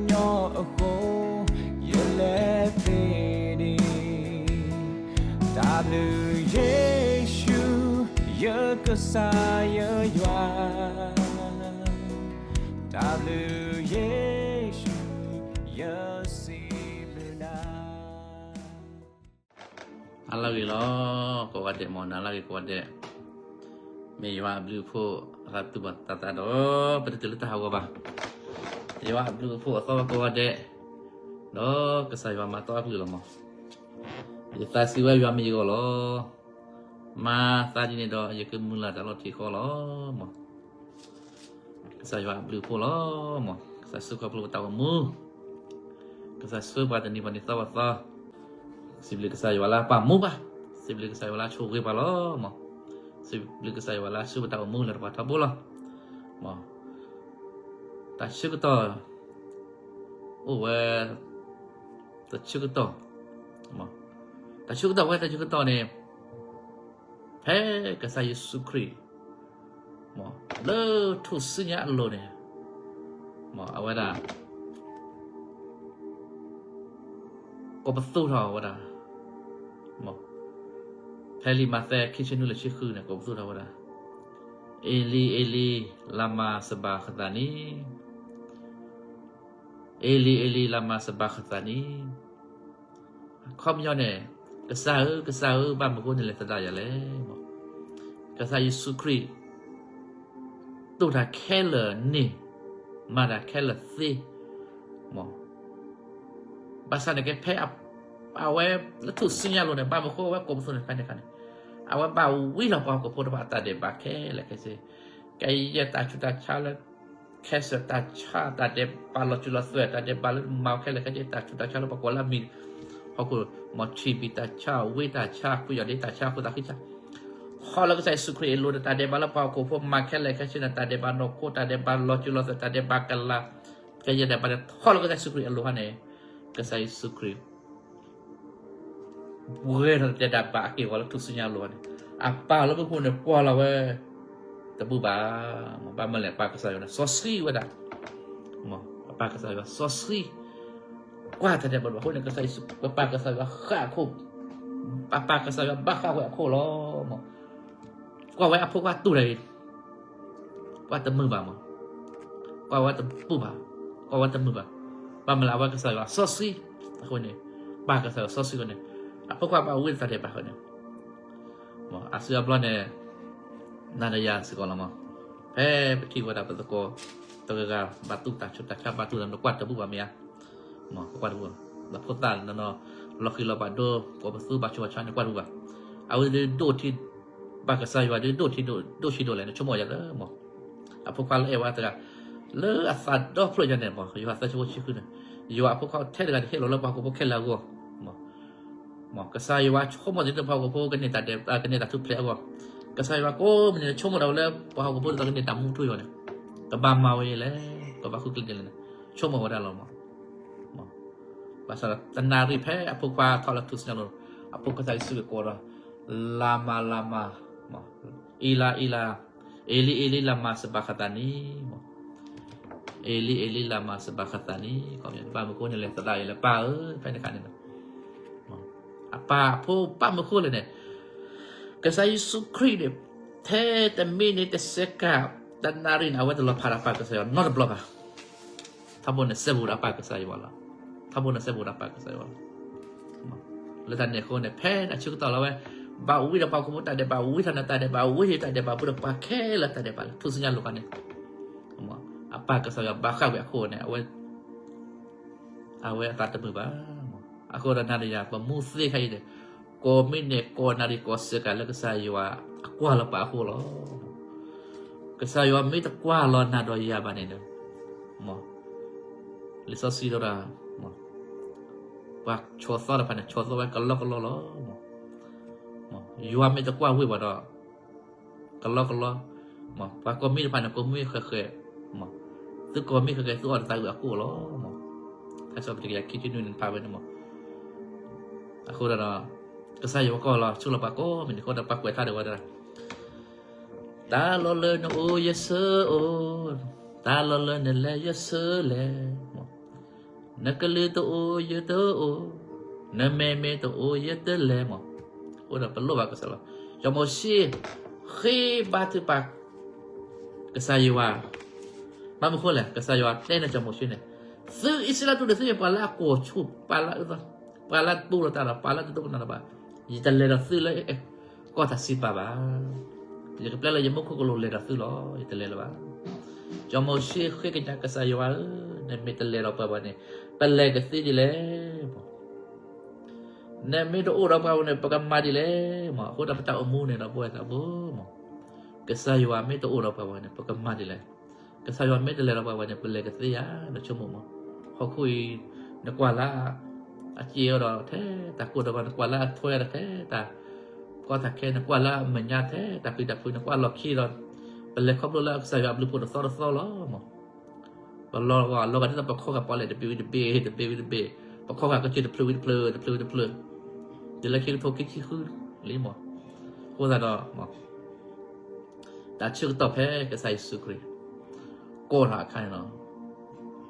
ညီအဃိ, ယလဲၤသ့ဒံး, တၢ်ဘျုးယ့ၣ်ၡူး, ယကစၢ်ယွၤ, တၢ်ဘျုးယ့ၣ်ၡူး, ယစံးဘျုးနၤ. အါလၢဂ့ၤလီၤ, ကိးဂၤဒဲးမ့ၢ်နၤလၢဂ့ၤကိးဂၤဒဲး, မ့ၢ်ယွၤအဘျုးအဖှိၣ်အသးသူၣ်ဘၣ်သးသးဒီး ပတတုၤလၢတၢ်ဟးဂီၤဘၣ်. ယွၤအဘျုးအဖှိၣ်အသီဘၣ်ကိးဂၤဒဲး, ဒီးကစၢ်ယွၤမၤတီအကလုၢ်လီၤမး. ယသးစံးဝဲယွၤမ့ၢ်ယဂီၢ်လီၤ. မၤသးဒ်န့ၣ်ဒီး ယကမုၢ်လၢ်တၢ်လီၤထံးဃီလီၤမး. ကစၢ်ယွၤအဘျုးအဖှိၣ်လီၤမး, ကစၢ်ဆိၣ်ဂ့ၤပှၤလၢပတၢ်အိၣ်မူ, ကစၢ်ဆိၣ်ဂ့ၤပှၤတနံၤဘၣ်နံၤသီဘၣ်သီ, စံးဘျုးကစၢ်ယွၤလၢအပာ်မူဘၣ်, စံးဘျုးကစၢ်ယွၤလၢအဆိၣ်ဂ့ၤပှၤလီၤမး, စံးဘျုးကစၢ်ယွၤလၢအဆိၣ်ပတၢ်အိၣ်မူလၢတပှၤထီဘိလီၤ. မး, တၢ်ဆၢကတီၢ် အိၣ်ဝဲ တဆၢကတီၢ်, တၢ်ဆၢကတီၢ်ဝဲတၢ်ဆၢကတီၢ်န့ၣ်, ဖဲကစၢ်ယ့ၣ်ၡူးခရံာ်, လၢထူၣ်စုညါအလိၤန့ၣ်, မး အဝဲဒၣ် ကိးပသူထီၣ်ဝဲဒၣ်, မး, ဖဲလံာ်မးသဲခံဆံနွံလၢဆံဃုန့ၣ် ကိးပသူထီၣ်ဝဲဒၣ်, အ့လံ အ့လံ လၤမၤစဘၤဃသးနံ, အ့လံ အ့လံ လၤမၤစဘၤဃသးနံ. အခီပညီန့ၣ်, ကစၢ်ဧၢ, ကစၢ်ဧၢ, ဘၣ်မနုၤအဃိနလဲၤသဒၣ်ယၤလဲၣ်. ကစၢ်ယ့ၣ်ၡူးခရံာ် သူၣ်တၢ်ခဲလၢာ်န့ၣ်, မၤတၢ်ခဲလၢာ်သ့, မး, ဘၣ်ဆၣ်န့ၣ်က့ ဖဲအဝဲ လၢထူၣ်စုညါအလိၤန့ၣ် ဘၣ်မနုၤအဃိအဝဲကိးပသူန့ၣ်ဖဲန့ၣ်အခါန့ၣ်, အဝဲဘၣ်ဝံလီၤပှၤဟီၣ်ခိၣ်ဖိတဖၣ်အတၢ်ဒဲးဘးခဲလၢာ်ခဲဆ့, ကယဲၢ်တၢ်ဆူးတၢ်ဆါလၢ cancer တၢ်ဆါ, တၢ်ဒဲးဘးလီၤစုလီၤသွဲၣ်, တၢ်ဒဲးဘးလၢမၤခဲလၢာ်ခဲဆ့, တၢ်ဆူးတၢ်ဆါလၢပှၤကိးလၢအမံၤဟီၣ်ခိၣ်, မး ထံဘံၣ်တၢ်ဆါ, ဝ့တၢ်ဆါ, ခွံယီၢ်ဒ့တၢ်ဆါ, ဃိသးဃံဆါ, ဟီၣ်လၢကစၢ်ယ့ၣ်ၡူးခရံာ်အလိၤန့ၣ် တၢ်ဒဲးဘးလၢပှၤဟီၣ်ခိၣ်ဖိမၤခဲလၢာ်ခဲဆ့န့ၣ်, တၢ်ဒဲးဘးနီၢ်ခိ, တၢ်ဒဲးဘးလီၤစုလီၤသွဲၣ်, တၢ်ဒဲးဘးကလၤ, ကယဲၢ်ဒဲးဘးန့ၣ် ဟီၣ်လၢကစၢ်ယ့ၣ်ၡူးခရံာ်အလိၤဟါန့ၣ်, ကစၢ်ယ့ၣ်ၡူးခရံာ် ပှဲၤထီၣ်တၢ်ဒဲးဘးအက့ၢ်အဂီၤလၢထူၣ်စုညါအလိၤန့ၣ်, အပၢ်လၢမူခိၣ်န့ၣ် ကွၢ်လီၤဝဲတဘူၣ်ဘၣ်. မး ဘၣ်မနုၤလဲၣ်, အပၢ်ကစၢ်ယွၤန့ၣ် စီဆှံဝဲဒၣ်, မး အပၢ်ကစၢ်ယွၤစီဆှံ ကွၢ်တၢ်ဒဲးဘးအဃိန့ၣ်, ကစၢ်ယ့ၣ်ၡူး ပပၢ်ကစၢ်ယွၤဃၣ်အခိၣ်, ပပၢ်ကစၢ်ယွၤဘၣ်ဃၣ်ဝဲအခိၣ်လီၤ. မး ကွၢ်ဝဲအဖိခွါတူၢ်တၢ်အံၤ, ကွၢ်တမုာ်ဘၣ်မး, ကွၢ်ဝဲတဘူၣ်ဘၣ်, ကွၢ်ဝဲတမုာ်ဘၣ်. ဘၣ်မနုၤလဲၣ်, အဝဲကစၢ်ယွၤစီဆှံအဃိန့ၣ်, ပၢ်ကစၢ်ယွၤစီဆှံအဃိန့ၣ်, အဖိခွါဘၣ်ဝံတၢ်ဒဲးဘးအဃိန့ၣ်, မး အါစုအါဘျီန့ၣ် နၤဒီးယၤစ့ၢ်ကီးလီၤမး, ဖဲပထံၣ်ဝဲဒၣ်ပသကိးတဂၤဂၤ ဘၣ်တူၢ်တၢ်ဆူးတၢ်ဆါ, ဘၣ်တူၢ်တၢ် နကွၢ်တဘူၣ်ဘၣ်မ့ၢ်ဧါ. မး ကွၢ်တဘူၣ်ဘၣ်, ဒီးဖိသၣ်နီၢ်နီၢ် လီၤဃံၤလီၤဘၣ်ဒိ ကိးပသူဘၣ်ဆူးဘၣ်ဆါန့ၣ် ကွၢ်တဘူၣ်ဘၣ်. အဝဲဒၣ်ဒိၣ်ထံ, ပၢ်ကစၢ်ယွၤဒၣ်ဒိၣ်ထံ ဒိၣ်ဆံးဒိၣ်လဲၣ်န့ၣ် ဆိကမိၣ်ယၤလၢ မး အဖိခွါလၢအဲၣ်ဝဲတဂၤ လၢအသးဒီဖျၢၣ်ညါန့ၣ်, မး ယိၤဟၣ်သၢဆၢဖိဆံဃုန့ၣ်, ယွၤအဖိခွါထဲတဂၤန့ၣ် ဟ့ၣ်လီၤလၢပှၤဟီၣ်ခိၣ်ဖိခဲလၢာ်အဂီၢ်, မး မး ကစၢ်ယွၤဆိကမိၣ်ဒ်သိးပှၤဟီၣ်ခိၣ်ဖိကန့ၢ်တၢ်ဒဲး, ကန့ၢ်တၢ်ထူၣ်ဖျဲးအဂီၢ်, ကစၢ်ယွၤကိးမုၢ်နံၤန့ၣ် ဆိကမိၣ်ဒၣ်ဝဲလၢပှၤဟီၣ်ခိၣ်ဖိဒ်သိးကန့ၢ်တၢ်မူထူယိာ်န့ၣ်, ကဘၣ်မၤဝဲလဲၣ်, ကဘၣ်ဃုကျဲဒ်လဲၣ်န့ၣ် ဆိကမိၣ်ဝဲဒၣ်လီၤ. မး မး ဘၣ်ဆၣ်ဒီးတနၣ်ရံၣ်ဖဲအဖိခွါထီၣ်လၢထူၣ်စုညါအလိၤ, အဖိခွါကစၢ်ယ့ၣ်ၡူးခရံာ်ကိးဒီး, လၤမၤ လၤမၤ, မး အ့လံ အ့လံ, အ့လံ အ့လံ လၤမၤစဘၤဃသးနံ, မး အ့လံ အ့လံ လၤမၤစဘၤဃသးနံ, ဘၣ်မနုၤအဃိနလဲၤသဒၣ်ယၤလဲၣ် ပၢ်ဧၢ, ဖဲန့ၣ်အခါန့ၣ် အပၢ်အဖိဘၣ်မနုၤအဃိလဲၣ်န့ၣ်, ကစၢ်ယ့ၣ်ၡူးခရံာ်န့ၣ် ထဲတမံးနံးတစဲးကး တနၣ်ရံၣ်န့ၣ် အဝဲတလီၤဖးဒီးပၢ်ကစၢ်ယွၤနီတဘျီဘၣ်. ထီဘိန့ၣ် စဲဘူးဒီးပၢ်ကစၢ်ယွၤလီၤ. ထီဘိန့ၣ် စဲဘူးဒီးပၢ်ကစၢ်ယွၤလီၤ. လၢတၢ်န့ၣ်အဃိန့ၣ် ဖဲန့ၣ်အဆၢကတီၢ်လီၤဝဲ, ဘၣ်ဝံဒီးပှၤဟီၣ်ခိၣ်ဖိတၢ်ဒဲးဘး, ဝံထီၣ်န့ၣ်တၢ်ဒဲးဘး, ဝံထီၣ်တၢ်ဒဲးဘး ဘူးဒီးပှၤခဲလၢာ်တၢ်ဒဲးဘးလၢထူၣ်စုညါအလိၤခါန့ၣ်, အပၢ်ကစၢ်ယွၤဘၣ်ဃၣ်ဝဲအခိၣ်န့ၣ် အဝဲအသးတမုာ်ဘၣ်. အဃိဒီးနၤဒီးယၤ ပမူသ့ခဲအံၤန့ၣ်, ကိးမံးနံး ကိးနၣ်ရံၣ် ကိးစဲးကးလၢကစၢ်ယွၤအကွၢ်လီၤပာ်အဃိလီၤ. ကစၢ်ယွၤမ့ၢ်တကွၢ်လီၤနၤဒီးယၤဘၣ်န့ၣ်ဒီး, မး လံာ်စီဆှံတဲဒၣ်, ပှၤဆီၣ်သီတဖၣ်န့ၣ် ဆီၣ်သီဝဲကလီကလီလီၤ. ယွၤမ့ၢ်တကွၢ်ဝ့ၢ်ဘၣ်ဒီး ကလီကလီ, မး ပှၤကိးမံၤတဖၣ်န့ၣ် ကိးမံၤဃဲၤဃဲၤ, မး သုကိးမံၤဃဲၤဃဲၤ သုအီၣ်တသးအုးအကိၣ်လီၤ. မး ထါစံးပတြၢၤ ခံဆံနွံန့ၣ် ဖးဝဲန့ၣ် မး. အဃိဒီး ကစၢ်ယွၤကွၢ်လီၤဆိလီၤပှၤကိးမံၤန့ၣ်အဃိဒီး ပှၤကွဲးထါဒီးဝဲဒၣ်, တၢ်လီၢ်လၢနအိၣ်ယဆၢအိၣ်, တၢ်လီၢ်လၢနလဲၤယဆၢလဲၤ, မး နကလုၢ်တအိၣ်ယတအိၣ်, နမဲာ်မ့ၢ်တအိၣ်ယတလဲၤမး. အဃိဒီးပလိၣ်ဘၣ်ကစၢ်လီၤ. စီၤမိၤၡ့ဃ့ဘါထုကဖၣ် ကစၢ်ယွၤ, ဘၣ်မနုၤဃိလဲၣ်, ကစၢ်ယွၤတဲန့ၣ်စီၤမိၤၡ့န့ၣ်, သုအံၣ်စရ့လးဖိန့ၣ် သုမ့ၢ်ပှၤလၢအကိၢ်ဆူၣ်, ပှၤလၢအ, ပှၤလၢအတူၢ်လိာ်တၢ်ဒီး ပှၤလၢအတဒိကနၣ်တၢ်ဘၣ်, ယတလဲၤဒီးသုလၢကီၢ်တၢ်စံးပာ်ဘၣ်. ယကပျဲလၢယမူခိၣ်ကလူးလဲၤဒီးသုလီၤ, ယတလဲၤလၢၤဘၣ်. စီၤမိၤၡ့ဃ့ကညးကစၢ်ယွၤဧၢ, နမ့ၢ်တလဲၤဒီးပှၤဘၣ်န့ၣ် ပလဲၤကသ့ဒ်လဲၣ်. နမ့ၢ်တအိၣ်ဒီးပှၤဘၣ်န့ၣ် ပကမၤဒ်လဲၣ်မး. အဃိဒီးပတၢ်အိၣ်မူန့ၣ်ဒီး ပဝဲသးဘိမး, ကစၢ်ယွၤမ့ၢ်တအိၣ်ဒီးပှၤဘၣ်န့ၣ် ပကမၤဒ်လဲၣ်. ကစၢ်ယွၤမ့ၢ်တလဲၤဒီးပှၤဘၣ်န့ၣ် ပလဲၤကသ့ဧါ, နဆိကမိၣ်မး. ဟီၣ်ခိၣ်အံၤ နကွၢ်လၢအစ့အီၤဒီးထဲတၢ်ကိၢ်ဒီးဘၣ်, နကွၢ်လၢအထွဲဒီးထဲ, တၢ်ကီတၢ်ခဲ, နကွၢ်လၢအမဲာ်ညါထဲတၢ်ပျံၤတၢ်ဖုး, နကွၢ်လီၢ်ခံဒီး ပလဲၤခီဖျိလၢကစၢ်ယွၤအဘျုးအဖှိၣ်တသီတသီလီၤမး. ပလီၤဂီၤလီၤဂာ်ဒ်သိးပခီဂာ်ပီၣ်လဲၣ် တဘ့ၣ်ဝံၤတဘ့ၣ်, တဘ့ၣ်ဝံၤတဘ့ၣ်, ပခီဂာ်ကစၢၢ်တဖျၢၣ်ဝံၤတဖျၢၣ်, တဖျၢၣ်ဝံၤတဖျၢၣ်, တုၤလၢခံကထိခံဆံဃုလံမး. အဃိသတးဒီး တၢ်ဆၢကတီၢ်ဖဲကစၢ်ယ့ၣ်ၡူးခရံာ် ကိးထီၣ်အခါန့ၣ်လီၤ.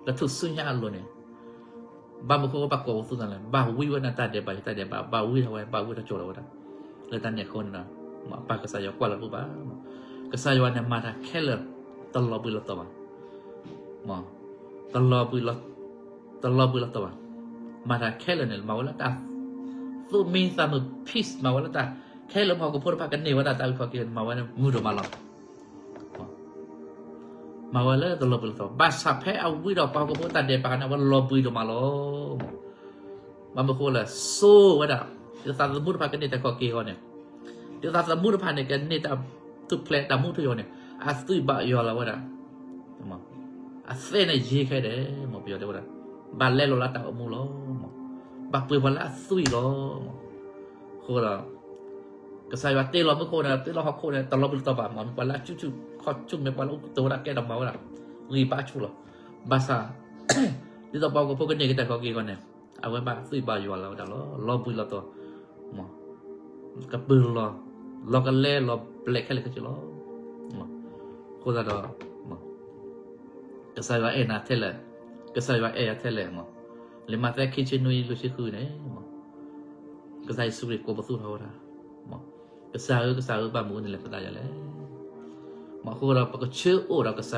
လၢထူၣ်စုညါအလိၤန့ၣ်, ဘၣ်မနုၤဃိဘၣ်ကိးပသူသးလဲၣ်, ဘၣ်ဝံဝဲဒၣ်တၢ်ဒဲးဘး, တၢ်ဒဲးဘး, ဘၣ်ဝံထီၣ်ဝဲ, ဘၣ်ဝံထီၣ်ကၠိလီၤဝဲဒၣ်. လၢတၢ်န့ၣ်အဃိန့ၣ်ဒီး အပၢ်ကစၢ်ယွၤကွၢ်လီၤတအိၣ်ဘၣ်. ကစၢ်ယွၤန့ၣ်မၤတၢ်ခဲလၢာ်တလီၤဘှံးလီၤတီၤဘၣ်. တလီၤဘှံး, တလီၤဘှံးလီၤတီၤဘၣ်. မၤတၢ်ခဲလၢာ်န့ၣ် မၤဝဲလၢတၢ်သူၣ်မံသးမုာ် peace, မၤဝဲလၢတၢ်ခဲလၢာ်, ပှၤဟီၣ်ခိၣ်ဖိတဖၣ်ကန့ၢ်ဝဲဒၣ်တၢ်အုၣ်ခီၣ်က့ၤန့ၣ် မၤဝဲန့ၣ်မုာ်ဒိၣ်မးလီၤ. မၤဝဲလၢတလီၤဘှံးလီၤတီၤ, ဘၣ်ဆၣ်ဖဲအဝံဒီးပှၤဟီၣ်ခိၣ်ဖိတၢ်ဒဲးဘးန့ၣ် အဝဲလီၤဘှံးဒိၣ်မးလီၤ. ဘၣ်မနုၤဃိလဲၣ်, စိဝဲဒၣ်, ဒ်သးသမူတဖၣ်ကန့ၢ်တၢ်ခီၣ်က့ၤအဂီၢ်န့ၣ်, ဒ်သးသမူတဖၣ်န့ၣ် ကန့ၢ်တၢ်ထူၣ်ဖျဲးတၢ်မူထူၣ်ယိာ်န့ၣ်, အသွံၣ်ဘၣ်ယွၤလီၤဝဲဒၣ်. အသဲန့ၣ်ယ့ခဲဒဲး, မ့ၢ်ပယီၤတဲဝဲဒၣ်, ဘၣ်လဲလိာ်လၢတၢ်အိၣ်မူလီၤ. ဘၣ်ပှ့ၤပှၤလၢအသွံၣ်လီၤ. အဃိဒီး ကစၢ်ယွၤတ့လီၤမူခိၣ်န့ၣ်, တ့လီၤဟီၣ်ခိၣ်န့ၣ် တလီၤဘှံးလီၤတီၤဘၣ်, မ့ၢ်ပှၤလၢအစုဆူၣ်ခီၣ်ဆူၣ်, မ့ၢ်ပှၤလၢအအိၣ်ကတိၤဝဲဒၣ်ကဲထီၣ်မၤဝဲဒၣ်, ဂံၢ်ဘါဆူၣ်လီၤ. ဘၣ်ဆၣ် ဒ်သိးပှၤဟီၣ်ခိၣ်ဖိကန့ၢ်က့ၤတၢ်ခီၣ်က့ၤအဂီၢ်န့ၣ်, အဝဲဘၣ်သွံၣ်ဘၣ်ယွၤလီၤဝဲဒၣ်လီၤ, လီၤဘှံးလီၤတီၤ, ကပၢၤလီၤ, လီၤကလဲလီၤဘျဲးခဲလၢာ်ခဲဆ့လီၤ. အဃိသတးဒီး ကစၢ်ယွၤအဲၣ်နၤထဲလဲၣ်, ကစၢ်ယွၤအဲၣ်ယၤထဲလဲၣ်မး. လံာ်မးသဲခံဆံနွံလွံၢ်ဆံဃုန့ၣ်, ကစၢ်ယ့ၣ်ၡူးခရံာ်ကိးပသူထီၣ်ဝဲဒၣ်, ကစၢ်ဧၢ, ကစၢ်ဧၢ, ဘၣ်မနုၤနလဲၤသဒၣ်ယၤလဲၣ်. အဃိဒီးပကဆၢအိၣ်ဒီးက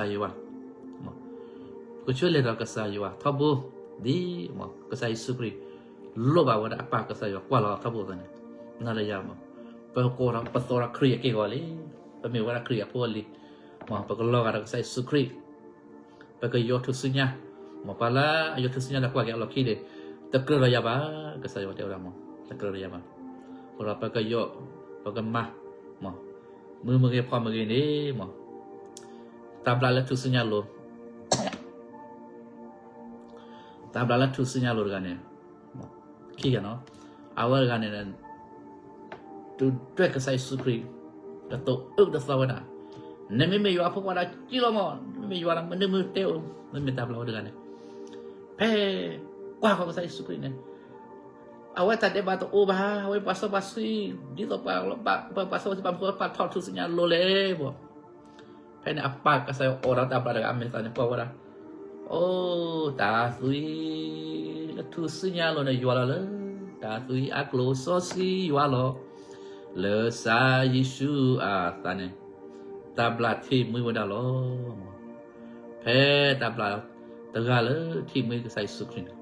စၢ်ယွၤ, ပကဆၢလဲၤဒီးကစၢ်ယွၤထီဘိ, ဒ်ကစၢ်ယ့ၣ်ၡူးခရံာ် လိၣ်ဘၣ်ဝဲဒၣ်အပၢ်ကစၢ်ယွၤကွၢ်လီၤထီဘိအသိးန့ၣ်, နၤဒီးယၤမး, ပကကိးထီၣ်ပသီထီၣ်ခရံာ်အက့ၢ်အဂီၤလံ, ပမ့ၢ်ဝဲဒၣ်ခရံာ်အဖိအလံၤ, ပကလီၤဂာ်ဒီးကစၢ်ယ့ၣ်ၡူးခရံာ်, ပကယိးထူၣ်စုညါ, ပှၤလၢအယိးထူၣ်စုညါဒီးကွၢ်က့ၤအလီၢ်ခံန့ၣ်, တကြၢးဒီးယၤဘၣ်, ကစၢ်ယွၤတဲဝဲဒၣ်မး, တကြၢးဒီးယၤဘၣ်. အဃိဒီးပကယိး, ပကမၤ, မုၢ်မ့ၢ်ဂ့ၤဖီမ့ၢ်ဂ့ၤန့ၣ်မး, တၢ်ဘျၣ်လၢထူၣ်စုညါလိၤ တၢ်ဘျၣ်လၢထူၣ်စုညါလိၤတဂၤန့ၣ်, ခံဂၤနီၤ, အဝဲတဂၤန့ၣ်, ဒုၣ်ဒွဲၣ်ကစၢ်ယ့ၣ်ၡူးခရံာ်, ကတိၤအုၣ်ကသီဝဲဒၣ်, နမ့မ့ၢ်ယွၤအဖိခွါဒီးစံးလီၤမး, နမ့မ့ၢ်ယွၤဒီးမနုၤမနုၤတဲအိၣ်, မ့မ့ၢ်တၢ်ဘျၣ်ဝဲတဂၤန့ၣ်, ဖဲကွၢ်ဃီၤကစၢ်ယ့ၣ်ၡူးခရံာ်န့ၣ်, အဝဲတၢ်ဒဲးဘးတအိၣ်ဘၣ်, အဝဲပှၤစီပှၤဆှံ, ဒ်သိးပှၤလၢဘၣ်ပှၤစီပှၤဆှံဘၣ်မနုၤဃိပာ်ထီၣ်ထူၣ်စုညါလိၤလဲၣ်မး. ဖဲန့ၣ်အပၢ်ကစၢ်ယွၤအိးထီၣ်တၢ်ဘျၣ်တဂၤအမဲာ်သၣ်န့ၣ် ကွၢ်ဝဲဒၣ်, အိ, တၢ်သွံၣ်လၢထူၣ်စုညါလိၤန့ၣ်ယွၤလီၤလၢ, တၢ်သွံၣ်အကျိၤစီဆှံယွၤလီၤ, လၢကစၢ်ယ့ၣ်ၡူးအသးန့ၣ်, တၢ်ဘျၣ်ထံၣ်မှံဝဲဒၣ်လီၤ. ဖဲတၢ်ဘျၣ်တဂၤလၢထံၣ်မှံကစၢ်ယ့ၣ်ၡူးခရံာ်န့ၣ်,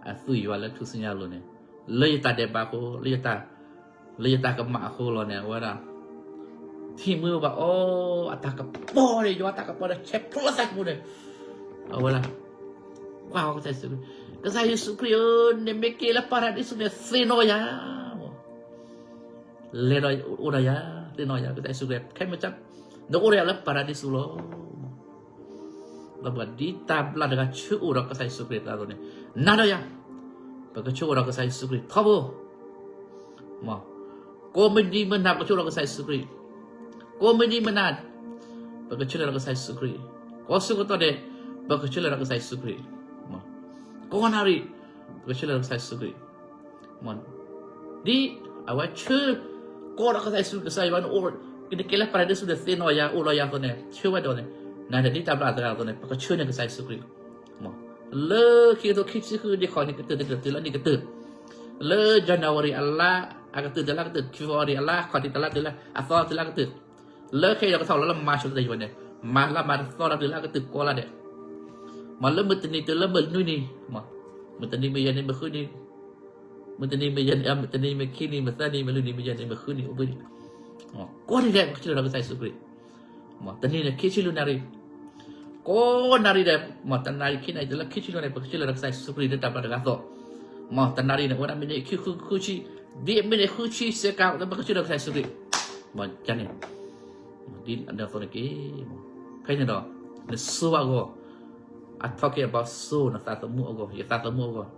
အသွံၣ်ယွၤလၢထူၣ်စုညါလိၤန့ၣ်, လၢယတၢ်ဒဲးဘးအဃိ, လၢယတၢ်ကမၣ်အဃိလီၤန့ၣ် အဝဲဒၣ် ထံၣ်မှံဝဲဘၣ်အီၤ, အတၢ်ကပီၤန့ၣ်, ယွၤအတၢ်ကပီၤန့ၣ် ဆဲးဖျိသးကပူၤန့ၣ်, အဝဲဒၣ် ကွၢ်ဃီၤကစၢ်ယ့ၣ်ၡူးခရံာ်, ကစၢ်ယ့ၣ်ၡူးခရံာ်ဧၢ, နမ့ၢ်က့ၤလၢပၤရဒံစူးန့ၣ် သ့ၣ်နီၣ်ယၤ, လဲၤဒီးအိၣ်ဒီးယၤ, သ့ၣ်နီၣ်ယၤ, ကစၢ်ယ့ၣ်ၡူးခရံာ် ခဲမုၢ်ဆ့ၣ် နအိၣ်ဒီးယၤလၢပၤရဒံစူးလီၤ. ဒီးပှၤဒ်တၢ်ဘျၣ်တဂၤဆၢအိၣ်ဒီးကစၢ်ယ့ၣ်ၡူးခရံာ်အသိးန့ၣ်, နၤဒီးယၤ, ပကဆၢအိၣ်ဒီးကစၢ်ယ့ၣ်ၡူးခရံာ်ထီဘိ ကိးမုၢ်နံၤမုၢ်နၤပကဆၢအိၣ်ဒီးကစၢ်ယ့ၣ်ၡူးခရံာ်, ကိးမုၢ်နံၤမုၢ်နၤ, ပကဆၢလဲၤဒီးကစၢ်ယ့ၣ်ၡူးခရံာ်, ကိးဆၢကတီၢ်ဒဲး, ပကဆၢလဲၤဒီးကစၢ်ယ့ၣ်ၡူးခရံာ်, ကိးနၣ်ရံၣ်, ပကဆၢလဲၤဒီးကစၢ်ယ့ၣ်ၡူးခရံာ်, ဒ်အဝဲဆၢကိးဒီးကစၢ်ယ့ၣ်ၡူး, ကစၢ်ယွၤန့ၣ်အိၣ်, နက့ၤလၢပၤရဒံစူးန့ၣ် သ့ၣ်နီၣ်ယၤ, အိၣ်ဒီးယၤအသိးန့ၣ်, ဆၢဝဲဒၣ်န့ၣ်, နၤန့ၣ်ဒ်တၢ်ဘျၣ်တဂၤအသိးန့ၣ် ပကဆၢန့ၢ်ကစၢ်ယ့ၣ်ၡူးခရံာ်, မ့ၢ် လၢခံကထိခံဆံဃုနံၣ် ခီၣ်နံၣ်ကတၢၢ်တတုၤလၢနံၣ်ကတၢၢ်, လၢ January အလါအကတၢၢ်တုၤလၢကတၢၢ်, February အလါခီၣ်နံၣ်တလါတုၤလၢအသီတုၤလၢကတၢၢ်, လၢခဲအံၤဒီးကထီၣ်လီၤလၢ March တယိၤန့ၣ်, March လါ March တသီလါတုၤလၢအကတၢၢ်ကိးလါဒဲး, မ့ၢ်လၢမုၢ်တနံၤတုၤလၢမုၢ်နွံနံၤ, မုၢ်တနံၤမုၢ်ယဲၢ်နံၤမုၢ်ဃုနံၤ, မုၢ်တနံၤမုၢ်ယဲၢ်နံၤ, မုၢ်တနံၤမုၢ်ခံနံၤ, မုၢ်သၢနံၤ, မုၢ်လွံၢ်နံၤ, မုၢ်ယဲၢ်နံၤ, မုၢ်ဃုနံၤ, အိၣ်ဘှံးနံၤ, ကိးနံၤဒဲး ပကထံၣ်လိာ်ဒီးကစၢ်ယ့ၣ်ၡူးခရံာ် တနံၤန့ၣ် ခံဆံလွံၢ်နၣ်ရံၣ်, ကိးနၣ်ရံၣ်ဒီး, မ့ၢ်တနၣ်ရံၣ်ခံနၣ်ရံၣ်တုၤလၢခံဆံလွံၢ်န့ၣ် ပကထံၣ်လိာ်ဒီးကစၢ်ယ့ၣ်ၡူးခရံာ်လၢတၢ်ဘျုးတၢ်ဖှိၣ်အဂီၢ်, မ့ၢ်တနၣ်ရံၣ်န့ၣ် အိၣ်ဝဲဒၣ်မံးနံးခံဃုဃုဆံ, ဒ်အမံးနံးဃုဆံစ့ၢ်ကီး လၢပကထံၣ်လိာ်ကစၢ်ယ့ၣ်ၡူးခရံာ်, မ့ၢ်ကန့ၣ်, ဒ်အဒၢးသိးန့ၣ်က့ၤ, ဖဲန့ၣ်ဒီး, နဆိအဂီၢ်, I talking about soul နသးသမူအဂီၢ်, ယသးသမူအဂီၢ် ဒ်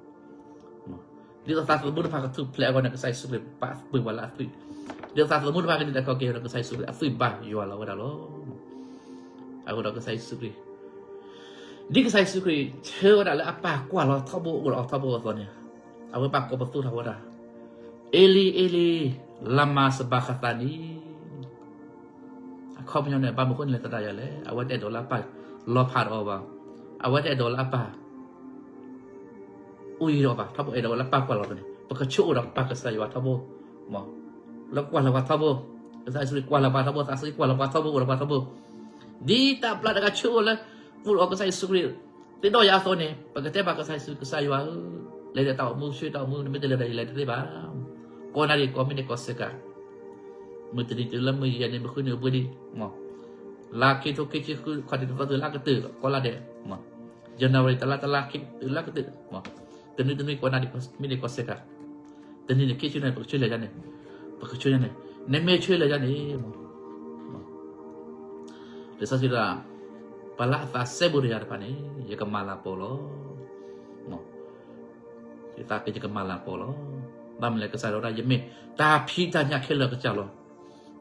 သိးသးသမူတဖၣ်ကထူၣ်ဖျဲးအဂီၢ်န့ၣ် ကစၢ်ယ့ၣ်ၡူးခရံာ်ပာ်ပှ့ၤပှၤလၢအသွံၣ်, ဒ်သိးသးသမူတဖၣ်ကဒုးတၢ်ခီၣ်က့ၤအဂီၢ်န့ၣ် ကစၢ်ယ့ၣ်ၡူးခရံာ်အသွံၣ်ဘၣ်ယွၤလီၤဝဲဒၣ်လီၤ. အဃိဒီးကစၢ်ယ့ၣ်ၡူးခရံာ်, ဒ်ကစၢ်ယ့ၣ်ၡူးခရံာ်ဆၢဝဲဒၣ်လၢအပၢ်ကွၢ်လီၤထီဘိအိၣ်ဒီးအီၤထီဘိအသိးန့ၣ်, အဝဲဘၣ်ကိးပသူထီၣ်ဝဲဒၣ်, အ့လံ, အ့လံ, လၤမၤစဘၤဃသးနံ, အခီပညီန့ၣ် ဘၣ်မနုၤဃိန့ၣ်လဲၣ်သရၣ်ယၤလဲၣ်, အဝဲတအဲၣ်ဒိးလၢအပၢ်လီၤဖးဒီးအီၤဘၣ်, အဝဲတအဲၣ်ဒိးလၢအပၢ် အိၣ်ယံၤဒီးအီၤဘၣ်, ထီဘိအဲၣ်ဒိးဝဲလၢပၢ်ကွၢ်လီၤအီၤန့ၣ် ပကဆိကမိၣ်ဒီးပၢ်ကစၢ်ယွၤထီဘိ, လၢကွၢ်လီၤပှၤထီဘိ, ကစၢ်ယ့ၣ်ၡူးခရံာ်ကွၢ်လီၤပှၤထီဘိ, သးစီဆှံကွၢ်လီၤပှၤထီဘိ အိၣ်ဒီးပှၤထီဘိ, ဒ်တၢ်ဘျုးတၢ်ခါဆၢအိၣ်လၢ, အိၣ်ဒီးကစၢ်ယ့ၣ်ၡူးခရံာ်, သ့ၣ်နီၣ်ယၤအသိးန့ၣ် ပကတဲဘၣ်ကစၢ်ယ့ၣ်ၡူးခရံာ် ကစၢ်ယွၤဧၢ, လဲၤဒီးတၢ်အိၣ်မူဆှၢတၢ်အိၣ်မူ နမ့ၢ်တလဲၤဒီးယလဲၤတသ့ဘၣ်, ကိးနၣ်ရံၣ်ကိးမံးနံးကိးစ့ၢ်ကီး မုၢ်တနံၤတုၤလၢမုၢ်ယဲၢ်နံၤမုၢ်ဃုနံၤအိၣ်ဘှံးနံၤ, လါခံကထိခံဆံဃု ခီၣ်ထံးတသီတုၤလၢအကတၢၢ်ကိးလါဒဲး, January တလါတလါခံတုၤလၢကတၢၢ်, တနွံတနွံကိးနၣ်ရံၣ်မံးနံးကိးစ့ၢ်ကီး, တနံၤန့ၣ်ခံဆံန့ၣ် ပကဆၢလဲၤယါန့ၣ်, ပကဆၢယါန့ၣ်, နမ့ၢ်ဆၢလဲၤယါန့ၣ် လံာ်စီဆှံတဲ, ပှၤလၢအသးစဲဘူးဒီးယၤတဖၣ်န့ၣ် ယကမၤလၤကပီၤလီၤ. ယသးက့ၤယကမၤလၤကပီၤလီၤ. ဘၣ်မနုၤလဲၣ် ကစၢ်ယွၤဒၣ် ယမ့ၢ်တၢ်ဖံးတၢ်ညၣ်ခဲလၢာ်ကစၢ်လီၤ.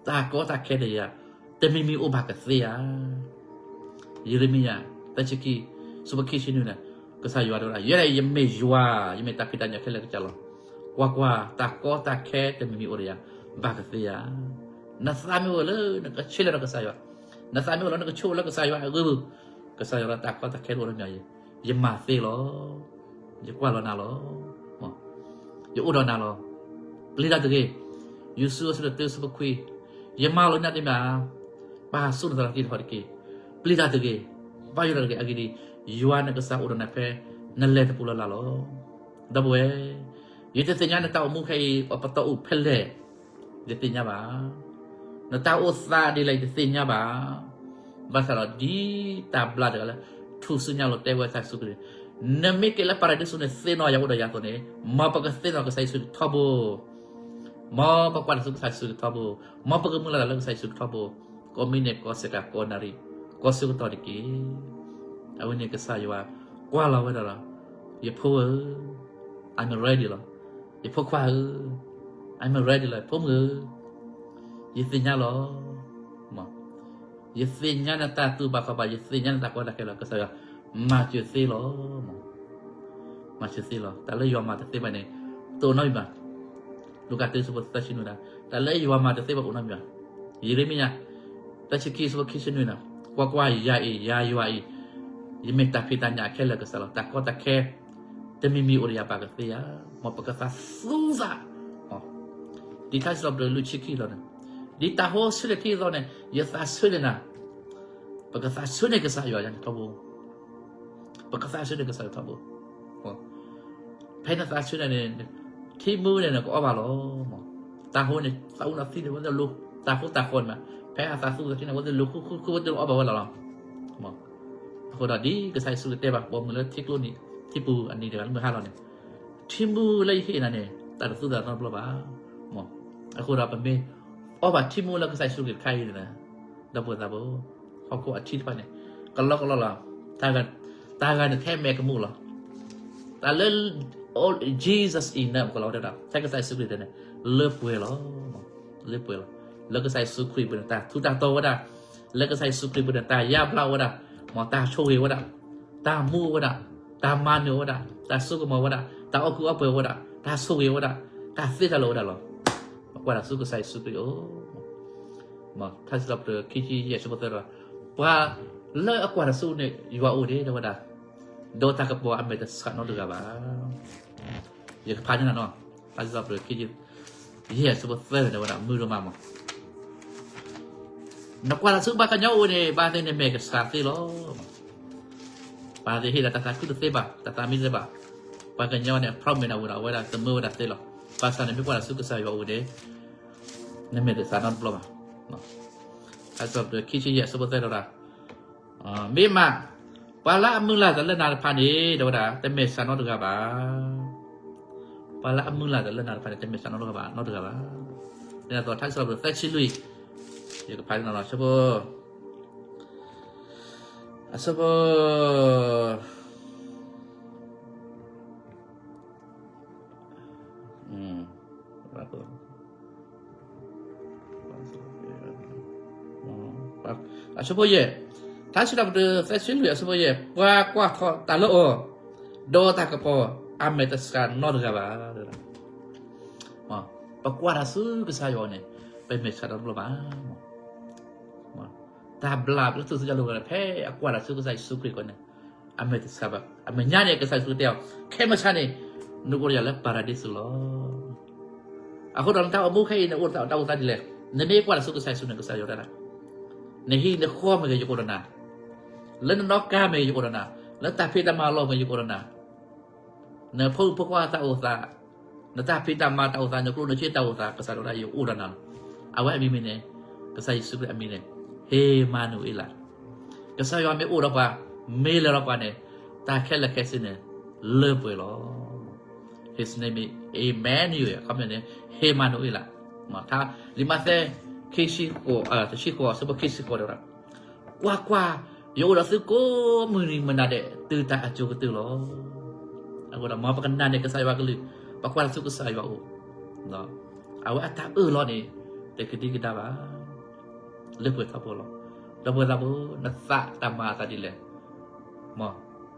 တၢ်ကီတၢ်ခဲဒီးယၤ တမံၤမံၤအိၣ်ဘၣ်ကသ့ဧါ. ယံးရမံယၤ သၢဆံခံ ဆၢဖိခံဆံနွံန့ၣ်, ကစၢ်ယွၤဒၣ်ဝဲဒၣ် ယဲဒၣ်ယမ့ၢ်ယွၤ, ယမ့ၢ်တၢ်ဖံးတၢ်ညၣ်ခဲလၢာ်ကစၢ်လီၤ. ကွၢ်ကွၢ်, တၢ်ကီတၢ်ခဲတမံၤမံၤအိၣ်ဒီးယၤ ဘၣ်ကသ့ဧါ. နသးမ့ၢ်အိၣ်လၢနကဆၢလဲၤဒီးကစၢ်ယွၤ, နသးမ့ၢ်အိၣ်လၢနကဆိကမိၣ်လၢကစၢ်ယွၤအဂ့ၢ်, ကစၢ်ယွၤလၢတၢ်ကီတၢ်ခဲအိၣ်ဒီးမ့ၢ်ယၤ ယမၤသ့လီၤ. ယကွၢ်လီၤနၤလီၤ. ယအိၣ်ဒီးနၤလီၤ. ပျံၤတၢ်တဂ့ၤ. ယူၤစုအဆၢဒိၣ်တၢ ဆၢဖိခွံ, ယမၤလိာ်နၤတမံၤ, ပာ်ဆူၣ်နသးလီတံၢ်တဟီၣ်တက့ၢ်. ပျံၤတၢ်တဂ့ၤ. ဘၣ်ယိၣ်တၢ်တဂ့ၤ. အဂ့ၢ်ဒ်အံၤ, ယွၤနကစၢ်အိၣ်ဒီးနၤဖဲ နလဲၤတပူၤလၢ်လၢ်လီၤ. ဒီပုၢ်ဝဲၢ်, ယတသ့ၣ်ညါနတၢ်အိၣ်မူခဲအံၤအပတီၢ်အိၣ်ဖဲလဲၣ် ယတသ့ၣ်ညါဘၣ်. နတၢ်အိၣ်သးဒ်လဲၣ်ယတသ့ၣ်ညါဘၣ်. ဘၣ်ဆၣ်ဒီးဒ်တၢ်ဘျါတဂၤလၢ ထူၣ်စုညါလီၤတဲဝဲကစၢ်ယ့ၣ်ၡူးခရံာ်န့ၣ်, နမ့ၢ်က့ၤလၢပၤရဒံစူးန့ၣ် သ့ၣ်နီၣ်ယၤအိၣ်ဒီးယၤအသိးန့ၣ်, မ်ပကသ့ၣ်နီၣ်ကစၢ်ယ့ၣ်ၡူးခရံာ်ထီဘိ, မ်ပကွၢ်တၢ်ဆူကစၢ်ယ့ၣ်ၡူးခရံာ်ထီဘိ, မ်ပကမုၢ်လၢ်တၢ်လၢကစၢ်ယ့ၣ်ၡူးခရံာ်ထီဘိ, ကိးမံးနံးကိးစဲးကးကိးနၣ်ရံၣ်, ကိးဆၢကတီၢ်တက့ၢ်. အဝဲန့ၣ်ကစၢ်ယွၤကွၢ်လီၤဝဲဒၣ်လီၤ. ယဖိဧၢ, I'm ready လီၤ. ယဖိခွါဧၢ, I'm ready လီၤ. ဖိမုၣ်ဧၢ, ယသ့ၣ်ညါလီၤ. ယသ့ၣ်ညါနတၢ်တူၢ်ဘၣ်ခီၣ်ဘၣ်, ယသ့ၣ်ညါနတၢ်ကီတၢ်ခဲလီၤ. ကစၢ်ယွၤမၤစၢၤသ့လီၤ. မၤစၢၤသ့လီၤ. တၢ်လၢယွၤမၤတသ့ဘၣ်န့ၣ် တအိၣ်နီတမံၤဘၣ်. လူၤကၣ်တၢ ဆၢဖိသၢဆံနွံန့ၣ်, တၢ်လၢယွၤမၤတသ့ဘၣ်အိၣ်နီတမံၤဘၣ်. ယံးရမံယၤ သၢဆံခံ ဆၢဖိခံဆံနွံန့ၣ်, ကွၢ်ကွၢ်, ယၤအံၤ, ယၤယွၤအံၤ, ယမ့ၢ်တၢ်ဖံးတၢ်ညၣ်အခဲလၢာ်ကစၢ်လီၤ. တၢ်ကီတၢ်ခဲ တမံၤမံၤအိၣ်ဒီးယၤဘၣ်ကသ့ဧါ. မ်ပကသးသူသး ဒ်ထါစံးထီၣ်ပတြၢၤလွံၢ်ဆံခံအသိးန့ၣ်, ဒ်တၢ်ဟိဆၢထၢၣ်ခံအသိးန့ၣ် ယသးဆၢန့ၢ်နၤ, ပကသးဆၢန့ၢ်ကစၢ်ယွၤန့ၣ်ထီဘိ, ပကသးဆၢန့ၢ်ကစၢ်ယွၤထီဘိ. ဖဲနသးဆၢန့ၢ်န့ၣ် ထံမူန့ၣ်နကအီၣ်ဘၣ်လီၤ. တၢ်ဟိန့ၣ် သးအူသးသံန့ၣ် ဝဲသ့ၣ်လိၤ, တၢ်ဟိတၢ်ဃီန့ၣ်, ဖဲအသးသူသးထံန့ၣ် ဝဲသ့ၣ်လိၤဃုဃုဃု ဝဲသ့ၣ်လိၤအီၣ်ဘၣ်ဝဲလီၤလီၤ. အဃိဒီးဒ်ကစၢ်ယ့ၣ်ၡူးခရံာ်တဲဘၣ် ပိာ်မုၣ်လၢထံကျိနံၤ ထံပူၤအနံၤတဂၤလၢမုၢ်ဟါလီၤန့ၣ်, ထံမူလၢယဟ့ၣ်နၤန့ၣ် တၢ်တသူတၢ်နီတဘျီဘၣ်. အဃိဒီးပမ့ၢ်အီၣ်ဘၣ်ထံမူလၢကစၢ်ယ့ၣ်ၡူးခရံာ်တခါအံၤန့ၣ်, ဒီပုၢ်ဝဲၢ်သးဘိ, ဟီၣ်ခိၣ်အထံတဖၣ်န့ၣ် ကလီကလီလီၤ. တၢ်ဂၤန့ၣ်ထဲမဲာ်ကမူၣ်လီၤ. တၢ်လၢ Jesus enough ကလီၤဝဲဒၣ်, ထဲကစၢ်ယ့ၣ်ၡူးခရံာ်န့ၣ် လၢပှဲၤလီၤ. လၢပှဲၤလီၤ. လၢကစၢ်ယ့ၣ်ၡူးခရံာ်ပူၤန့ၣ် တၢ်ထူးတၢ်တီၤဝဲဒၣ်, လၢကစၢ်ယ့ၣ်ၡူးခရံာ်ပူၤန့ၣ် တၢ်ယါဘျါဝဲဒၣ်, မ်တၢ်ဆိၣ်ဂ့ၤဝဲဒၣ်, တၢ်မူဝဲဒၣ်, တၢ်မၤနၢၤဝဲဒၣ်, တၢ်စိကမီၤဝဲဒၣ်, တၢ်အီၣ်ကုၢ်အီပှဲၤဝဲဒၣ်, တၢ်ဆိၣ်ဂ့ၤဝဲဒၣ်, တၢ်သ့တၢ်လၢာ်ဝဲဒၣ်လီၤ. ပကွၢ်တၢ်ဆူကစၢ်ယ့ၣ်ၡူးခရံာ်အအိၣ်, ထါစံးထီၣ်ပတြၢၤခံဆံယဲၢ် ဆၢဖိသၢဒီး, ပှၤလၢအကွၢ်တၢ်ဆူန့ၣ် ယွၤအိၣ်ဒံး တဲဝဲဒၣ်, ဒီးတၢ်ကပီၤအမဲာ်တဆှးနီတဂၤဘၣ်. ယကဖးန့ၢ်နၤနီၤ, တၢ်စံးထီၣ်ပတြၢၤခံဆံယဲၢ်အဆၢဖိသၢန့ၣ် တဲဝဲဒၣ်မုာ်ဒိၣ်မးမး, နကွၢ်တၢ်ဆူပှၤကညီအိၣ်န့ၣ် ဘၣ်သ့ၣ်နမဲာ်ကဆှးသ့လီၤ. ပှၤသ့ၣ်ဟ့ၣ်ဒီးတၢ်သးခုတသ့ဘၣ်, တၢ်သးမံတသ့ဘၣ်. ပှၤကညီန့ၣ် အဖျီမ့ၢ်နၤဝံၤဒီး အဝဲဒၣ်သမၢဝဲဒၣ်သ့လီၤ. ဘၣ်ဆၣ်န့ၣ် မ့ၢ်ကွၢ်တၢ်ဆူကစၢ်ယွၤအိၣ်န့ၣ် နမဲာ်တဆှးနီတဘျီဘၣ်. တၢ်စံးထီၣ်ပတြၢၤခံဆံယဲၢ်အဆၢဖိသၢတဲဝဲဒၣ် မ့ၢ်မး, ပှၤလၢအမုၢ်လၢ်တၢ်လၢနၤတဖၣ်န့ၣ် တဲဝဲဒၣ် တမဲာ်ဆှးနီတဂၤဘၣ်. ပှၤလၢအမုၢ်လၢ်တၢ်လၢနၤတဖၣ်န့ၣ် တမဲာ်ဆှးနီတဂၤဘၣ်, နီတဂၤဘၣ်. ဒ်သိးထါစံးထီၣ်ပတြၢၤသၢဆံလွံၢ်, ယကဖးန့ၢ်နၤလီၤ အဆၢဖိ အဆၢဖိ အဆၢဖိယဲၢ်, ထါစံးထီၣ်ပတြၢၤသၢဆံလွံၢ်အဆၢဖိယဲၢ်, ပှၤကွၢ်ထီၣ်တၢ်လၢအီၤ, ဒီးတၢ်ကပီၤအမဲာ်တဆှးနီတဂၤဘၣ်. ပကွၢ်တၢ်ဆူကစၢ်ယွၤန့ၣ် ပမဲာ်ဆှးနီတဘျီဘၣ်. တၢ်ဘျုးလၢသူၣ်စၢ်လိာ်ဝဲ ဖဲအကွၢ်တၢ်ဆူကစၢ်ယ့ၣ်ၡူးခရံာ်အဃိန့ၣ် အမဲာ်တဆှးဘၣ်. အမဲာ်ညါန့ၣ် ကစၢ်ယ့ၣ်ၡူးခရံာ်တဲအီၤ ခဲမုၢ်ဆါန့ၣ် နအိၣ်ဒီးယၤလၢပၤရဒံစူးလီၤ. အဃိဒီးနတၢ်အိၣ်မူခဲအံၤန့ၣ် အိၣ်ဒီးတၢ်အိၣ်သးဒ်လဲၣ်. နမ့ၢ်ကွၢ်တၢ်ဆူကစၢ်ယ့ၣ်ၡူးန့ၣ် ကစၢ်ယွၤတဲဒၣ် နဟံၣ်နဃီမ့ၢ်ဂ့ၤ ယအိၣ်ဒီးနၤ, လၢနနီၣ်ကါမ့ၢ်ဂ့ၤ ယအိၣ်ဒီးနၤ, လၢတၢ်ဖံးတၢ်မၤလီၢ်မ့ၢ်ဂ့ၤ ယအိၣ်ဒီးနၤ, နဖိမုၣ်ဖိခွါတၢ်အိၣ်သး, နတၢ်ဖံးတၢ်မၤတၢ်အိၣ်သး, နကျိၣ်နစ့တၢ်အိၣ်သး, ကစၢ်ယွၤဒၣ်ယအိၣ်ဒီးနၤလီၤ. အဝဲအမံၤမ့ၢ်န့ၣ်, ကစၢ်ယ့ၣ်ၡူးခရံာ်အမံၤန့ၣ် ဟ့ၣ်မၤနူၤအ့လး, ကစၢ်ယွၤမ့ၢ်အိၣ်ဒီးပှၤ, မ့ၢ်လၢဒီးပှၤန့ၣ်, တၢ်ခဲလၢာ်ခဲဆ့န့ၣ် လၢပှဲၤလီၤ. His name is Emmanuel, အခီပညီန့ၣ် ဟ့ၣ်မၤနူၤအ့လး. လံာ်မးသဲ ခံဆံဃိး, တဆံဃိး အဆၢဖိခံဆံဃိးတဲဝဲဒၣ် ကွၢ်ကွၢ်, ယအိၣ်ဒီးသုကိးမုၢ်နံၤမုၢ်နၤဒဲး တုၤတၢ်အစိၤကတၢၢ်လီၤ. အဃိဒီးမ်ပကနာ်န့ၢ်ကစၢ်ယွၤကလုၢ်, ပကွၢ်တၢ်ဆူကစၢ်ယွၤအအိၣ်, အဝဲအတၢ်အၢၣ်လီၤန့ၣ် တကဒံကဒါဘၣ်, လၢပှဲၤထီဘိလီၤ. ဒီပုၢ်ဝဲၢ်သးဘိ, နသးတၢ်မၤအသးဒ်လဲၣ်, မ်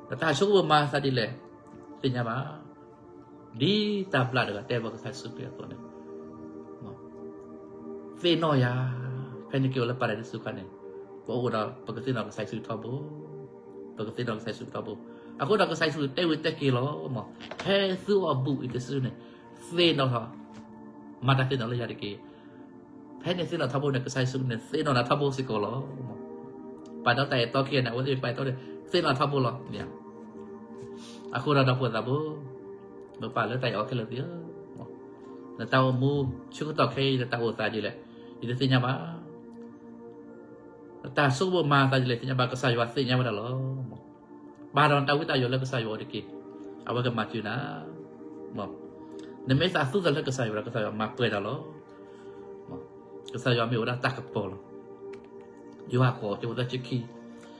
နတၢ်ဆိကမိၣ်မၤအသးဒ်လဲၣ်, သ့ၣ်ညါဘၣ် ဒ်တၢ်ဘျုးတဂၤတဲဘၣ်ကစၢ်ယ့ၣ်ၡူးခရံာ်အသိးန့ၣ်, သ့ၣ်နီၣ်ယၤ, ဖဲန့ၣ်က့ၤအိၣ်လၢပၤရဒံစူးခါန့ၣ်, ပအိၣ်ဒီးပကသ့ၣ်နီၣ်ကစၢ်ယ့ၣ်ၡူးထီဘိ, ပကသ့ၣ်နီၣ်ကစၢ်ယ့ၣ်ၡူးထီဘိ. အဃိဒီးကစၢ်ယ့ၣ်ၡူးတဲဝံၤတဲက့ၤလီၤ, မ်ဖဲသုအိၣ်အဘူးအံၤတစုန့ၣ်, သ့ၣ်နီၣ်ထီၣ်, မၤတၢ်သ့ၣ်နီၣ်လၢယၤတက့ၢ်. ဖဲန့ၣ်သ့ၣ်နီၣ်ထီဘိန့ၣ် ကစၢ်ယ့ၣ်ၡူးန့ၣ် သ့ၣ်နီၣ်နၤထီဘိစ့ၢ်ကီးလီၤ. ပာ်ဒီးတၢ်အဲၣ်တီခံဂၤန့ၣ် အဝဲသ့ၣ်ပာ်တီန့ၣ် သ့ၣ်နီၣ်ထီဘိလီၤ. အဃိဒီးဒီပုၢ်ဝဲၢ်သးဘိ, ပပာ်လၢတၢ်အဲၣ်အီၤခဲလၢာ်သ့ၣ်ဧၢ, နတၢ်အိၣ်မူဆၢကတီၢ်ခဲအံၤ နတၢ်အိၣ်သးဒ်လဲၣ်, ယတသ့ၣ်ညါဘၣ်. နတၢ်ဆိကမိၣ်မၤအသးဒ်လဲၣ် သ့ၣ်ညါဘၣ်, ကစၢ်ယွၤသ့ၣ်ညါဝဲဒၣ်လီၤ. ပာ်ဒီးနတၢ်ဝံတၢ်ယိးလၢကစၢ်ယွၤအအိၣ်တက့ၢ်, အဝဲကမၤစၢၤနၤ. နမ့ၢ်သးသူသးလၢကစၢ်ယွၤဒီး ကစၢ်ယွၤမၤပှဲၤတၢ်လီၤ. ကစၢ်ယွၤမ့ၢ်ဝဲဒၣ်တၢ်ကပီၤလီၤ. ယိၤဟၣ်ဃိး အဆၢဖိသၢဆံခံ,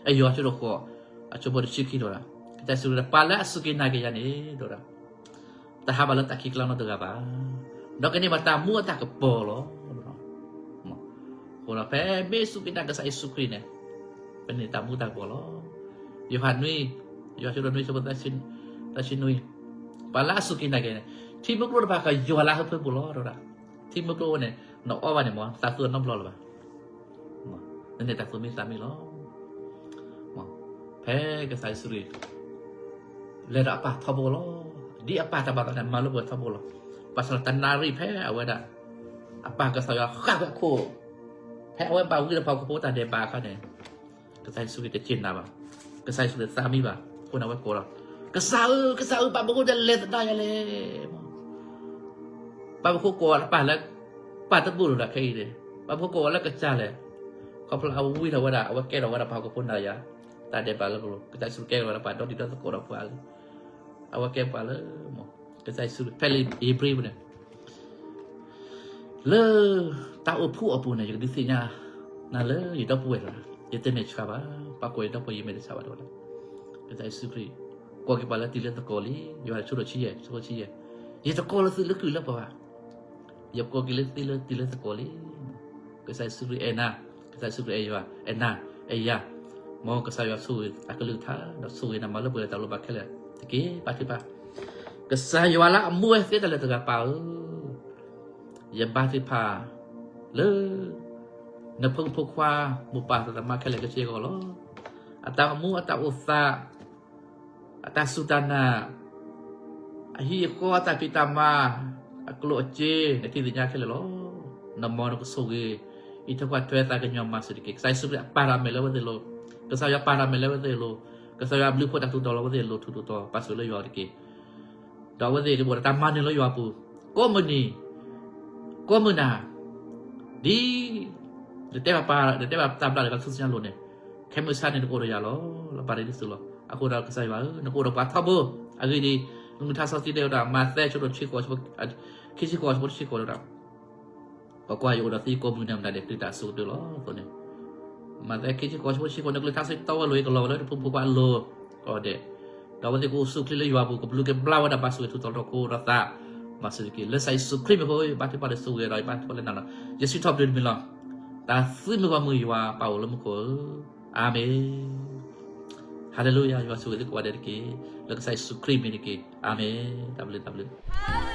အယိၤဟၣ်အဆၢဒိၣ်ဃိး အဆၢဖိတဆံခံဒီး, ကစၢ်ယ့ၣ်ၡူးတဲ ပှၤလၢအစူၢ်က့ၤနာ်က့ၤယၤန့ၣ်ဒီး တဟးဘၣ်လၢတၢ်ခံးကျါနီတဂၤဘၣ်. ဒီးကန့ၢ်ဘၣ်တၢ်မူအတၢ်ကပီၤလီၤ. အဃိဒီးဖဲမ့ၢ်စူၢ်က့ၤနာ်ကစၢ်ယ့ၣ်ၡူးခရံာ်န့ၣ်, ပန့ၢ်တၢ်မူတၢ်ကပီၤလီၤ. ယိၤဟၣ်နွံ, ယိၤဟၣ်အဆၢဒိၣ်နွံ အဆၢဖိသၢဆံနွံ, ပှၤလၢအစူၢ်က့ၤနာ်က့ၤန့ၣ်, ထံမုၢ်ကျိတဖၣ်ကယွၤလၢဟၢဖၢပူၤလီၤ တဲဝဲဒၣ်. ထံမုၢ်ကျိန့ၣ် နအီၣ်ဘၣ်န့ၣ် မ်နသးသူအီၤနီတဘျီလၢၤဘၣ်. နန့ၢ်တၢ်သူၣ်မံသးမံလီၤ. ဖဲကစၢ်ယ့ၣ်ၡူးခရံာ် လဲၤဒီးအပၢ်ထီဘိလီၤ. ဒ်အပၢ်တၢ်ဘၣ်သးန့ၣ် မၤလၢပှဲၤထီဘိလီၤ. ဘၣ်ဆၣ်တနၣ်ရံၣ်ဖဲအဝဲဒၣ် အပၢ်ကစၢ်ယွၤဃၣ်ဝဲအခိၣ်, ဖဲအဝဲဘၣ်ဝံဒီးပှၤဟီၣ်ခိၣ်ဖိတၢ်ဒဲးဘးအခါန့ၣ်, ကစၢ်ယ့ၣ်ၡူးခရံာ်တစူၢ်နာ်ဘၣ်. ကစၢ်ယ့ၣ်ၡူးခရံာ်သးမံဘၣ်. အဃိန့ၣ်အဝဲကိးလီၤ, ကစၢ်ဧၢ, ကစၢ်ဧၢ, ဘၣ်မနုၤဃိလဲၤသဒၣ်ယၤလဲၣ်. ဘၣ်မနုၤဃိကိးအီၤလၢပၢ်လၢ ပၢ်တဘူၣ်လိာ်သးခဲအံၤန့ၣ်, ဘၣ်မနုၤဃိကိးအီၤလၢကစၢ်လဲၣ်. ခီဖျိအဝံထီၣ်ဝဲဒၣ် အဝဲကဲထီၣ်ဝဲဒၣ်ပှၤဟီၣ်ခိၣ်ဖိနၤယၤ တၢ်ဒဲးဘးလၢပလိၤ, ကစၢ်ယ့ၣ်ၡူးခရံာ်ကဲထီၣ်ဝဲဒၣ်ပှၤဒီတံၤဒီသကိးဒီးပှၤလၢ အဝဲကဲပှၤလၢ ကစၢ်ယ့ၣ်ၡူးခရံာ် ဖဲလၢဧ့ၤဘြံၤပူၤန့ၣ် လၢတၢ်အိၣ်ဖှိၣ်အပူၤန့ၣ် ယကဒုးသ့ၣ်ညါနၤလၢယဒီပုၢ်ဝဲၢ်လီၤ. ယတမ့ၢ်ဆှးဘၣ်, ပှၤကိးယဒီပုၢ်ဝဲၢ် ယမ့ၢ်တဆှးဘၣ်တဲဝဲဒၣ်. ကစၢ်ယ့ၣ်ၡူးခရံာ် ကိးက့ၤပှၤလၢတံၤလၢသကိးလံ. ယိၤဟၣ်အဆၢဒိၣ်ခံဆံယဲၢ်, အဆၢဖိခံဆံယဲၢ်, ယတကိးလၢသုလၢကုၢ်လၢပှၤဘၣ်, ယကိးက့ၤလၢသုလၢတံၤလၢသကိးလံ. ကစၢ်ယ့ၣ်ၡူးခရံာ်အဲၣ်နၤ, ကစၢ်ယ့ၣ်ၡူးခရံာ်အဲၣ်ယွၤ, အဲၣ်နၤ, အဲၣ်ယၤ, မ်ကစၢ်ယွၤဆိၣ်ဂ့ၤအကလုၢ်ကထါ ဒီးဆိၣ်ဂ့ၤနၤမၤလၢပှဲၤလၢတၢ်လိၣ်ဘၣ်ခဲလၢာ်တက့ၢ်. ပာ်ထုကဖၣ်, ကစၢ်ယွၤလၢအမူဝဲသ့တၢ်လၢတဂၤပၢ်ဧၢ, ယဘါထုကဖၣ်လၢ နဖိမုၣ်ဖိခွါ မိၢ်ပၢ်သးသမါခဲလၢာ်ခဲဆ့အဂီၢ်လီၤ. အတၢ်အိၣ်မူအတၢ်အိၣ်သး အတၢ်စူၢ်တၢ်နာ်, အဟံၣ်အဃီ အတၢ်ဖံးတၢ်မၤ, အကျိၣ်အစ့ နထံၣ်သ့ၣ်ညါခဲလၢာ်လီၤ. နမ်နကဆိၣ်ဂ့ၤ, အံးထွဲကွၢ်ထွဲသးကညီၤမၤစၢၤတက့ၢ်. ကစၢ်ယ့ၣ်ၡူးခရံာ်အပာ်တၢ်မဲာ်လၢအဝဲသ့ၣ်အလိၤ, ကစၢ်ယွၤပာ်တၢ်မဲာ်လၢအဝဲသ့ၣ်အလိၤ, ကစၢ်ယွၤအဘျုးအဖှိၣ်တၢ်ထူးတီၤလၢအဝဲသ့ၣ်အလိၤ ထူးထူးတီၤတီၤ ပာ်စၢၤလၢယွၤတက့ၢ်. ဒီးအဝဲသ့ၣ်ကအိၣ်ဒီးတၢ်မၤနၢၤလၢယွၤအပူၤ, ကိးမုၢ်နံၤ, ကိးမုၢ်နၤ, ဒ် နတဲဘၣ်ပှၤ, နတဲဘၣ်တၢ်ဘျၣ်လၢထူၣ်စုညါအလိၤန့ၣ်, ခဲမုၢ်ဆါန့ၣ် နကအိၣ်ဒီးယၤလီၤ. လၢပၤရဒံစူၤလီၤ. အဃိဒီးကစၢ်ယွၤဧၢ, နကအိၣ်ဒီးပှၤထီဘိ. အဂ့ၢ်ဒ်အံၤ, လံာ်မုၢ်ထါစီဆှံတဲဝဲဒၣ်, မးသဲ အဆၢဒိၣ် ခံဆံဃိး အဆၢဖိတဆံဃိးန့ၣ်, ကွၢ်ကွၢ်, ယအိၣ်ဒီးသုကိးမုၢ်နံၤမတၤဒဲး တုၤတၢ်အစိကတၢၢ်လီၤအသိးန့ၣ်, မးသဲ ခံဆံဃိး အဆၢဖိတဆံဃိးန့ၣ်, နကလုၢ်ကထါစံးတီဝဲလိၤအံၤ ကလီၤဝဲလၢနဖိမုၣ်ဖိခွါအလိၤကိးဂၤဒဲး, ဒီးအဝဲသ့ၣ်ကအိၣ်ဆူၣ်ချ့လၢယွၤအပူၤ, ကဘျုးကဘျၣ်ဝဲဒၣ် ပာ်ဆူၣ်ဂ့ၤထူးတီၤထီၣ်သကိးဒီးသး, မၤစၢၤတက့ၢ်. လၢကစၢ်ယ့ၣ်ၡူးခရံာ်မံၤအဃိ, ယဘါထုကဖၣ်ဒီးဆိၣ်ဂ့ၤဒီး ယဘါထုကဖၣ်လၢနၤလီၤ. ယစံးထီၣ်ပတြၢၤတမံၤလီၤ. တၢ်သုမုၢ်ဂီၢ်မုၢ် ယွၤပာ်အိၣ်လၢမူခိၣ်ဧၢ, အၤမ့ၣ်. ဟၤလ့လူယၤ, ယွၤဆိၣ်ဂ့ၤသုကိးဂၤဒဲးတက့ၢ်. လၢကစၢ်ယ့ၣ်ၡူးခရံာ်မံၤတက့ၢ်. အၤမ့ၣ်. တၢ်ဘျုး, တၢ်ဘျုး.